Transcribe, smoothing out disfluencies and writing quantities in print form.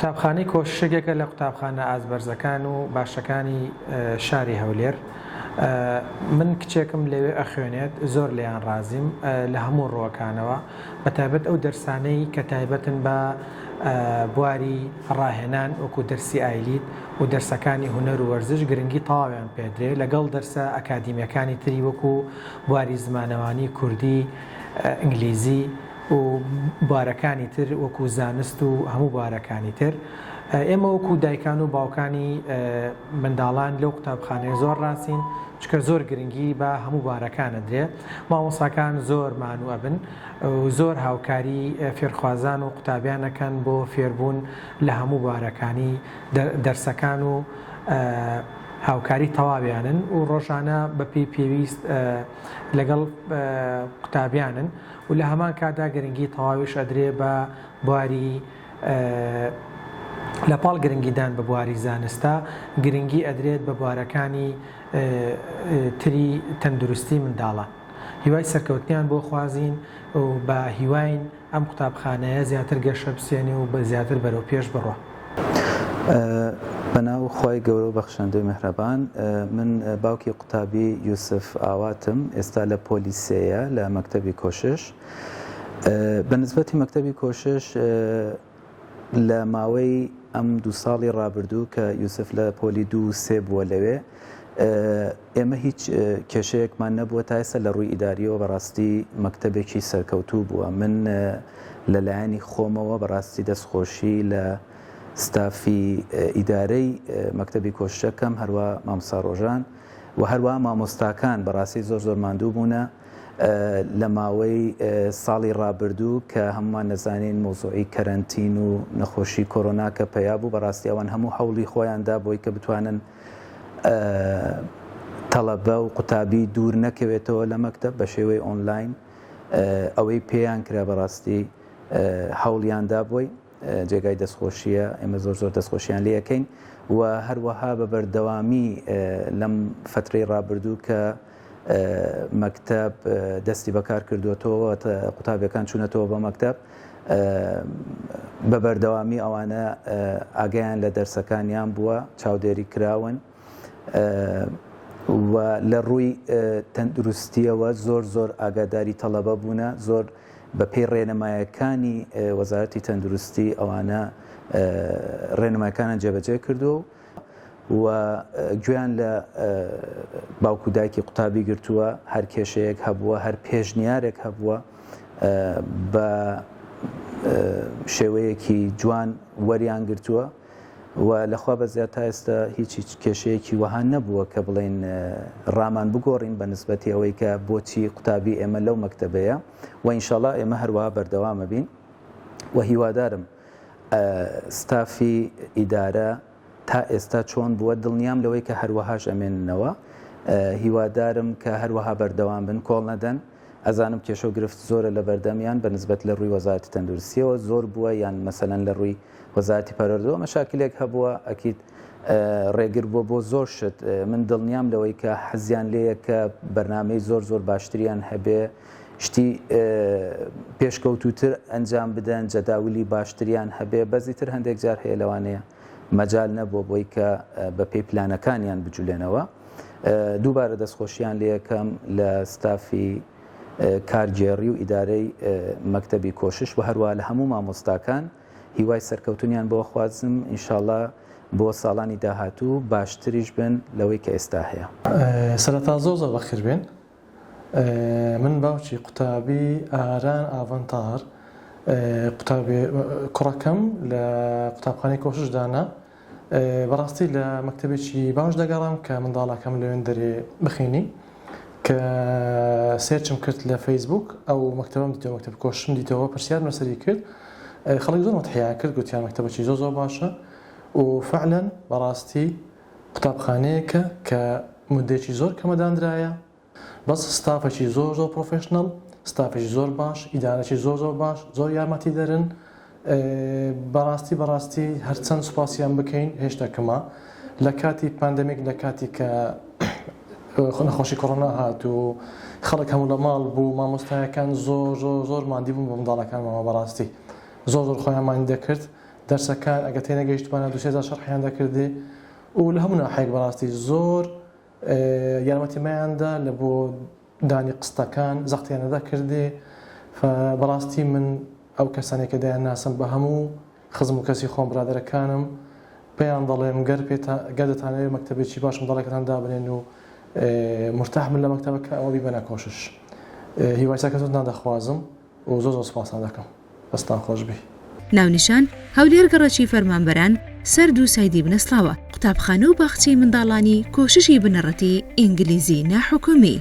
قوتابخانەی کۆشش یەکێکە لە قوتابخانە ئاست بەرزەکان و باشەکانی شاری هەولێر. من کچێکم لەوێ ئەخوێنێت زۆر لێیان ڕازیم لە هەموو ڕووەکانەوە بەتایبەت ئەو دەرسانەی کە تایبەتن بە بواری ڕاهێنان وەکو دەرسی ئایلیت و دەرسەکانی هونەر و وەرزش گرنگی تەواویان پێدرێ لەگەڵ دەرسە ئەکادیمیەکانی تری وەکو بواری زمانەوانی کوردی ئینگلیزی و بوارەکانی تر وەکو زانست و هەموو بوارەکانی تر ئێمە وەکو دایکان و باوکانی منداڵان لەو قوتابخانەیە زۆر ڕاستین چکە زۆر گرنگی بە هەموو بوارەکان ئەدرێ مامۆساکان زۆر مانوو ئەبن و زۆر هاوکاری فێرخوازان و قوتابیان ئەکەن بۆ فێربوون لە هەموو بوارەکانی دەرسەکان و هاوکاری تەواویانن و ڕۆژانە بەپێی پێویست لەگەڵ قوتابیانن و لە هەمان کاتدا گرنگی تەواویش ئەدرێ بە بواری لە پاڵ گرنگیدان بە بواری زانستە گرنگی ئەدرێت بە بوارەکانی تری تەندروستی منداڵان هیوای سەرکەوتنیان بۆ خوازین و بە هیواین ئەم قوتابخانەیە زیاتر گەشە بسێنێ و بە زیاتر بەرەو پێش بڕوا. بەناو خوای گەورە و بەخشندەی میهرەبان من باوکی قوتابی یوسف ئاواتم ئێستا لە پۆلی سێیە لە مەکتەبی کۆشش بە نسبەتی مەکتەبی کۆشش لە ماوەی ئەم دوو ساڵی ڕابردوو کە یوسف لە پۆلی دوو سێ بووە لەوێ ئێمە هیچ کێشەیەکمان نەبووە تا ئێستا لە ڕووی ئیداریەوە بەڕاستی مەکتەبێکی سەرکەوتوو بووە من لە لایەنی خۆمەوە بەڕاستی دەستخۆشی لە ستافی ئیدارەی مەکتەبی کۆششەکەم هەروە مامۆستا ڕۆژان و هەروە مامۆستاکان بەڕاستی زۆر زۆر ماندوو بوونە لە ماوەی ساڵی ڕابردوو کە هەمومان نەزانین مۆزوعی کەرەنتین و نەخۆشی کۆرۆنا کە پەیا بوو بەڕاستی ئەوان هەموو هەوڵی خۆیاندا بۆی کە بتوانن تەڵەبە و قوتابی دوور نەکەوێتەوە لە مەکتەب بە شێوەی ئۆنلاین ئەوەی پێیان کرا بەڕاستی هەوڵیاندا بۆی جێگای دەستخۆشیە ئێمە زۆر زۆر دەستخۆشیان لێ ئەکەین و هەروەها بە بەردەوامی لەم فترەی ڕابردوو کە مەکتەب دەستی بەکار کردووەتەوە قوتابیەکان چوونەتەوە بە مەکتەب بە بەردەوامی ئەوانە ئاگیان لە دەرسەکانیان بووە چاودێری کراون و لە ڕووی تەندروستیەوە زۆر زۆر ئاگاداری تەڵەبە بوونە زۆر بە پێی ڕێنمایەکانی وەزارەتی تەندروستی ئەوانە ڕێنمایەکانیان جێبەجێ کردووە و گوێیان لە باوک و دایکی قوتابی گرتووە هەر کێشەیەک هەبووە هەر پێشنیارێک هەبووە بە شێوەیەکی جوان وەریان گرتووە و لەخوا بەزیاد تا ئێستا هیچ هیچ کێشەیەکی وەها نەبووە کە بڵێین ڕامان بگۆڕین بە نسبەتی ئەوەی کە بۆچی قوتابی ئێمە لەو مەکتەبەیە و ئینشاڵا ئێمە هەروەها بەردەوامە بین و هیوادارم ستافی ئیدارە تا ئێستا چۆن بووە دڵنیام لەوەی کە هەروەهاش ئەمێننەوە هیوادارم کە هەروەها بەردەوام بن کۆڵ نەدەن ئەزانم کێشە و گرفت زۆرە لە بەردەمیان بە نسبەت لە ڕووی وەزارەتی تەندروستیەوە زۆر بووە یان مەسەلەن لە ڕووی وەزارەتی پەروەردەوە مەشاکلێک هەبووە ئەکید ڕێگر بووە بۆ زۆر شت من دڵنیام لەوەی کە حەزیان لێیە کە بەرنامەی زۆر زۆر باشتریان هەبێ شتی پێشکەوتوتر ئەنجام بدەن جەداولی باشتریان هەبێ بەزی تر هەندێک جار هەیە لەوانەیە مەجال نەبووە بۆی کە بە پێی پلانەکانیان بجولێنەوە دووبارە دەستخۆشیان لەکەم لە ستافی کارگێڕی و ئیدارەی مەکتەبی کۆشش و هەروە لە هەموو مامۆستاکان هیوای سەرکەوتنیان بۆ خوازم ئینشاڵا بۆ ساڵانی داهاتوو باشتریش بن لەوەی کە ئێستا هەیە. سەرەتا زۆر زۆر بەخێر بێن من باوکی قوتابی ئاران ئاڤان تاهر قوتابی کوڕەکەم لە قوتابخانەی کۆشش دانا بەڕاستی لە مەکتەبێکی باش دەگەڕام کە منداڵەکەم لەوێن دەرێ بخینی کە search م کرد لە فەیسبوک ئەو مەکتەبەم دیتەوە مەکتەب کۆششم دیتەوە پرسیارم لەسەری کرد خەڵک زۆر مەتحیان کرد گوتیان مەکتەبەکی زۆر زۆر باشە و فعلا بەڕاستی قوتابخانەیەکە کە مدەیەکی زۆر کەمە دانرایە بەس ستافێکی زۆر زۆر professional ستافێکی زۆر باش ئیدارەکی زۆر زۆر باش زۆر یارمەتی دەرن بەڕاستی بەڕاستی هەرچەند سوپاسیان بکەین هێشتا کەمە لە کاتی pandemic لە کاتی کە نەخۆشی کۆرۆنا هات و خەڵک هەموو لە ماڵ بوو مامۆستایەکان زۆر زۆر زۆر مادی بوون بە منداڵەکانمەوە بەڕاستی زۆر زۆر خۆیان مانی دەکرد. دەرسەکان ئەگەر تێنەگەیشتبانە دوو سێ جار شەرحیان دەکردێ و لە هەموو ناحەیەک بەڕاستی زۆر یارمەتیمەیان دا لە بۆ دانی قستەکان زەختیان نەدەکردێ بەڕاستی من ئەو کەسانەی کە دەیان ناسم بە هەموو خزم و کەسی خۆم برادەرەکانم پێیان دەڵێم گەر پێتا گەر دەتانەوێت مەکتەبێکی باش منداڵەکەتان دابنێن و مورتاح بن لە مەکتەبەکە ئەوە بیبەنە کۆشش هیوای سەرکەوتنتان دەخوازم و زۆر زۆر سوپاستان دەکەم دەستتان خۆش بی. ناونیشان، هەولێر گەڕەکی فەرمانبەران، سەر دوو سایدی بنەسڵاوە، قوتابخانە و باخچەی منداڵانی کۆششی بنەڕەتی ئینگلیزی ناحکومی.